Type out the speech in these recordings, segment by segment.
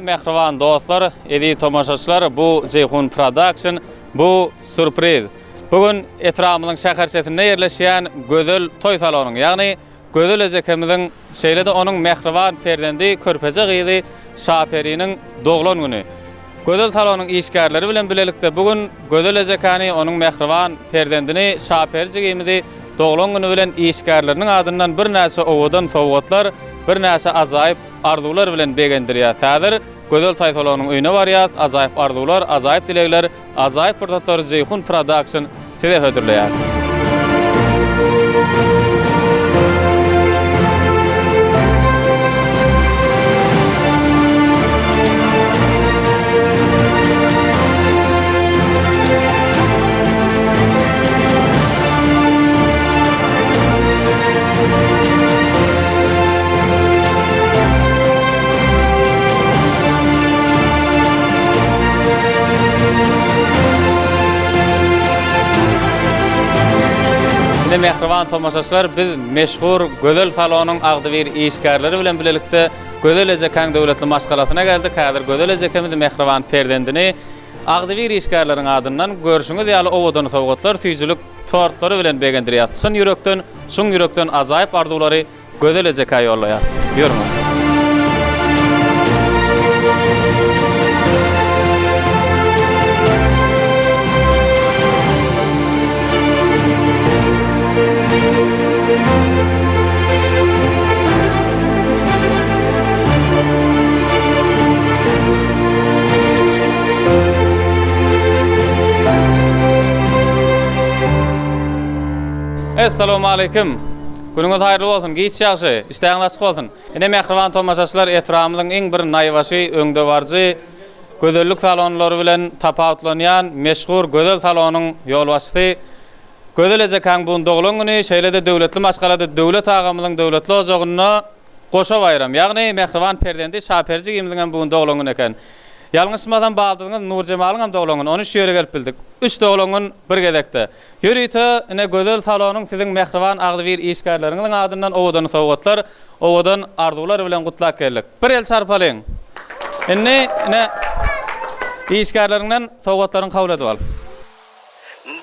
Mähriban dostlar, eziz tomaşaçylar, bu Jeýhun Production, bu sýurpriz. Bu gün etrabymyzyň şäherçesinde ýerleşýän gözel toý salonyň, ýagny Gözel ejekemiziň, şeýle-de onuň mähriban perzendi, körpeje gyzy Şaperiniň doglan güni. Gözel salonyň işgärleri bilen bilelikde bu gün Gözel ejekäni, onuň mähriban perzendini Şaperi jigimizi doglan güni bilen işgärleriniň adyndan birnäçe owadan sowgatlar, birnäçe ajaýyp arzuwlar bilen begendirýäs. Häzir Gözel toý salonyň öýüne barýas, ajaýyp arzuwlar, ajaýyp dilegler, Ajaýyp pursatlary Jeýhun Production size hödürleýär. Ine mähriban tomaşaçylar biz meşhur Gözel salonyň agzybir işgärleri bilen bilelikde Gözel ejekäň döwletli maşgalasyna geldik. Häzir Gözel ejekemiz mähriban perzendini agzybir işgärleriň adyndan görşüňiz ýaly owadan sowgatlar, süýjülik tortlary bilen begendirýär. Çyn ýürekden, çuň ýürekden ajaýyp arzuwlary Gözel ejekä ýollaýar. Ýörüň. Essalawmaleýkim. Günüňiz haýyrly bolsun, giç ýagşy, işdäňiz açyk bolsun. Ine mähriban tomaşaçylar etrabymyzyň iň bir naýbaşy, öňdebaryjy gözellik salonlary bilen tapawutlanýan meşhur Gözel salonyň ýolbaşçysy Gözel ejekäň bu gün doglan güni, şeýle-de döwletli maşgalada Döwlet agamyzyň döwletli ojagynda goşa baýram, ýagny mähriban perzendi Şaperi jigimiziň hem bu gün doglan güni eken. Ýalňyşmasam baldyzyňyz Nurjemalyň hem doglan güni, ony şu ýere gelip bildik. Üç doglan gün bir gezekde. Ýörite ine gözel salonyň siziň mähriban agzybir işgärleriňiziň adyndan owadan sowgatlar, owadan arzuwlar bilen gutlap geldik. Bir el çarpalyň. Indi ine işgärleriňden sowgatlaryňy kabul edip al.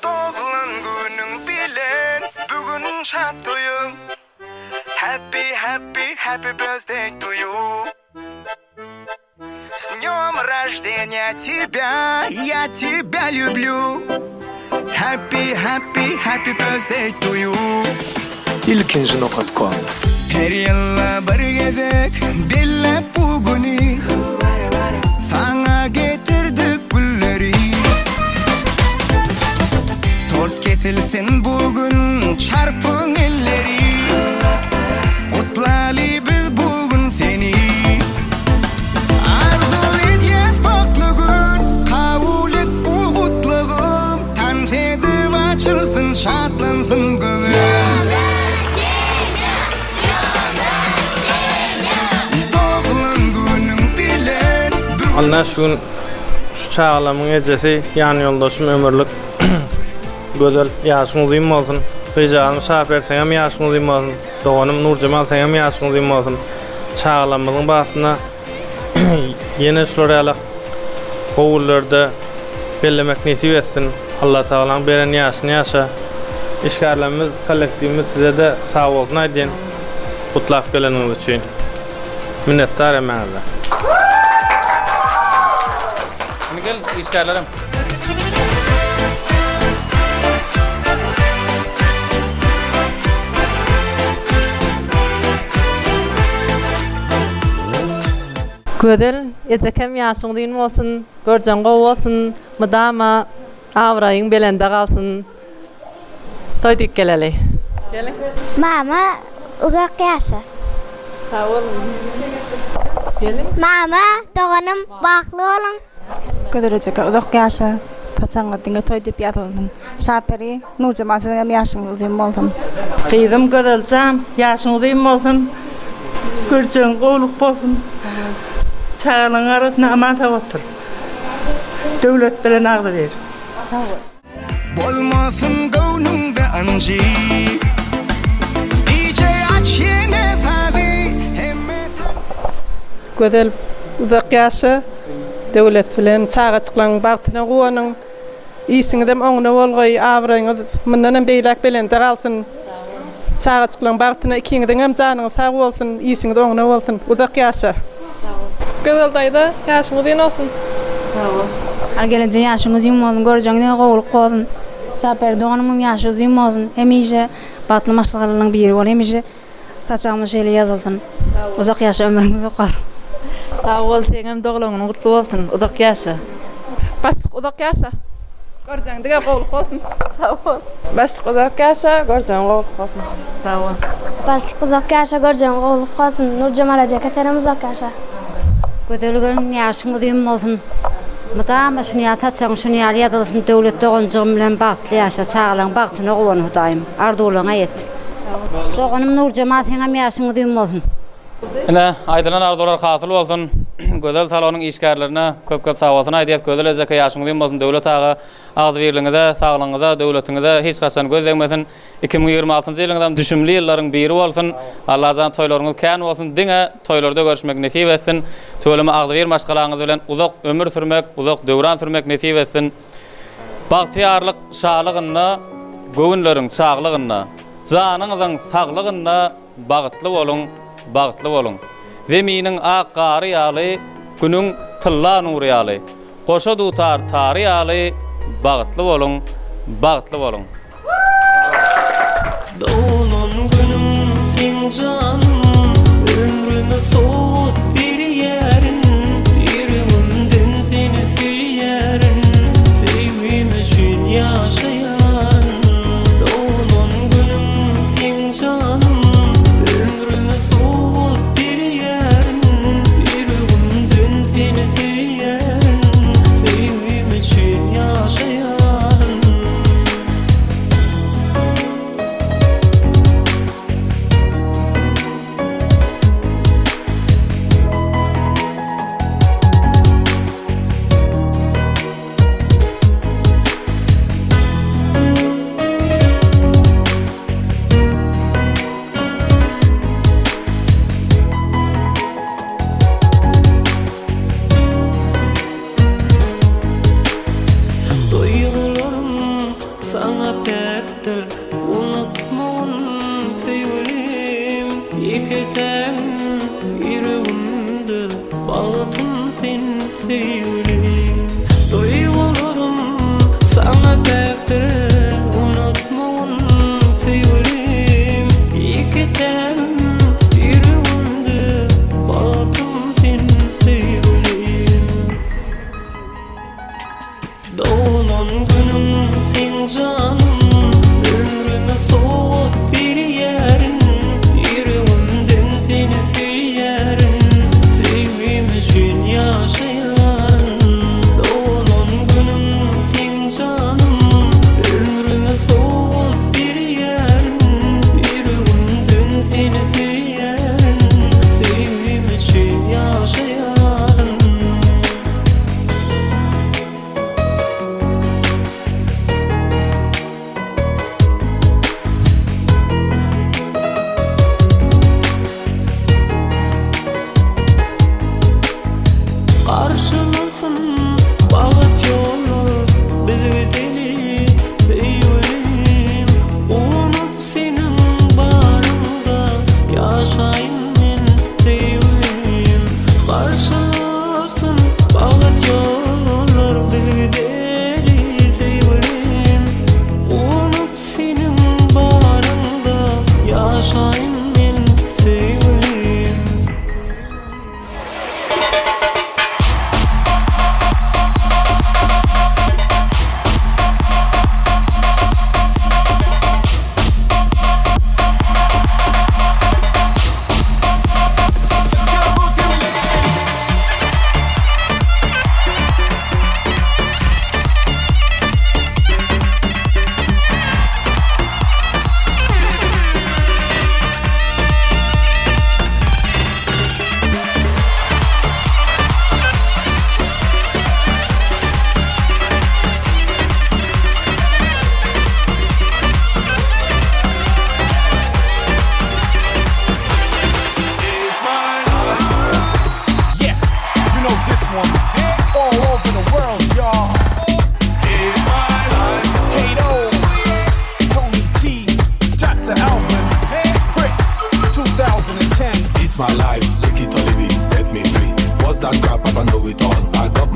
Doglan günüň bilen bu gün şat toýuň Happy happy happy birthday to you. S dnем рождения тебя, я тебя люблю Happy happy happy birthday to you Ilkinji nokat kom. Her ýylda bir gezek belläp bu güni Saňa getirdik gülleri Tort kesilsin bu gün çarpyň elleri Gutlaly biz bu gün seni Arzuw edýäs bagtly gün, Kabul et bu gutlagym, Tans edip açylsyn, şatlansyn göwün. Doglan günüň bilen bu gün. Anna şu gün şu çagalamyň ejesi ýan ýoldaşym ömürlik Gözel ýaşyň uzyn bolsun. Gyzjagazym Şaper seňem ýaşyň uzyn bolsun. Doganym Nurjemal seňem ýaşyň uzyn bolsun. Çagalarymyzyň bagtyna ýene şular ýaly gowy günlerde bellemek nesip etsin. Allatagalaň beren ýaşyny ýaşa. Işgärlerimiz, kollektiwimiz size-de sagbolsun aýdýan gutlap geleniňiz üçin. Minnetdar hemmäňize. Indi gel işgärlerim. Gözel ejekem ýaşyň uzyn bolsun, görjeň gowy bolsun, mydama abraýyň belende galsyn. Toý diýip geleli. Geliň. Mama uzak ýaşa. Sag boluň. Geliň. Mama doganym bagtly boluň. Gözel ejeke uzak ýaşa saçagyňyz diňe toý diýip ýazylsyn. Şaperi, Nurjemal siziňem ýaşyňyz uzyn bolsun. Gyzym Gözeljan ýaşyň uzyn bolsun görjegiň gowluk bolsun çagalaň arasynda aman sag otur Döwlet bilen agzybir. Sag bol. Bolmasyn göwnüňde ynjy. DJ aç ýene sazy hemme Gözel. Uzak ýaşa, döwlet bilen çagajyklaryň bagtyna guwanyň. Işiňizem oňuna bolgaý, abraýyňyz mundanam beýläk belende galsyn. Çagajyklaryň bagtyna ikiňiziňem janyňyz sag bolsun, işiňiz oňuna bolsun. Uzak ýaşa. Gözel daýza, ýaşyň uzyn bolsun. Sag bol. Al geleje ýaşyň uzyn bolsun, görjegiň diňe gowulyk bolsun. Şaperi doganymyň ýaşy uzyn bolsun. Hemişe bagtly maşgalalaryň biri bol. Hemişe Saçagymyz şeýle ýazylsyn. Uzak ýaşa ömrüň uzak bolsun. Sag bol seňem doglan günüň gutly bolsun uzak ýaşa. Başlyk uzak ýaşa. Görjegiň diňe gowluk bolsun. Sag bol. Başlyk uzak ýaşa, görjegiň gowluk bolsun. Sag bol. Başlyk uzak ýaşa görjegiň gowluk bolsun. Nurjemal ejeke senem uzak ýaşa. Gözel gelin ýaşyň uzyn bolsun. Mydama şuny ýaly saçagyň şuny ýaly ýazylsyn Döwlet doganjygym bilen bagtly ýaşa çagalaň bagtyna guwan Hudaýym arzuwlaňa ýet. Doganym Nurjemal seňem ýaşyň uzyn bolsun. Ine, aýdylan arzuwlar hasyl bolsun. Gözel salonyň işgärlerine köp-köp sagbolsun aýdýas. Gözel ejeke ýaşyň uzyn bolsun Döwlet aga agzybirligiňize, saglygyňyza, döwletiňize hiç haçan göz degmesin. 2026-njy ýylyňyzam düşümli ýyllaryň biri bolsun. Allajan toýlaryňyz kän bolsun. Diňe toýlarda görüşmek nesip etsin. Tüweleme agzybir maşgalaňyz bilen uzak ömür sürmek, uzak döwran sürmek nesip etsin. Bagtyýarlyk şalygynda, göwünleriň çaglygynda, janyňyzyň saglygynda bagtly boluň, bagtly boluň! Zeminiň ak gary ýaly, Günüň tylla nury ýaly, goşa dutar tary ýaly bagtly boluň, bagtly boluň! Doglan günüň seň janym Ömrümi sowgat berýärin Ýüregimden seni söýýärin Söýgim üçin ýaşaýaryn Doglan günüň seň janym Ömrümi sowgat berýärin Ýüregimden seni söýýärin Söýgim üçin ýaşaýaryn.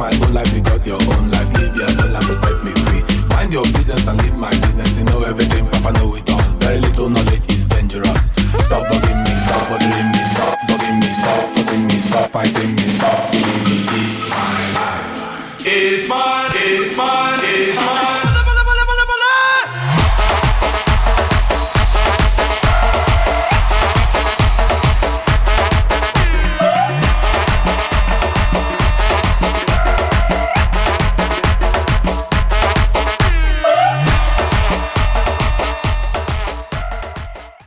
my own life, you got your own life. Live your own life and set me free. Mind your business and leave my business. You know everything, Papa know it all. Very little knowledge is dangerous. Stop bugging me, stop bothering me, stop bugging me, stop fussing me, stop fighting me.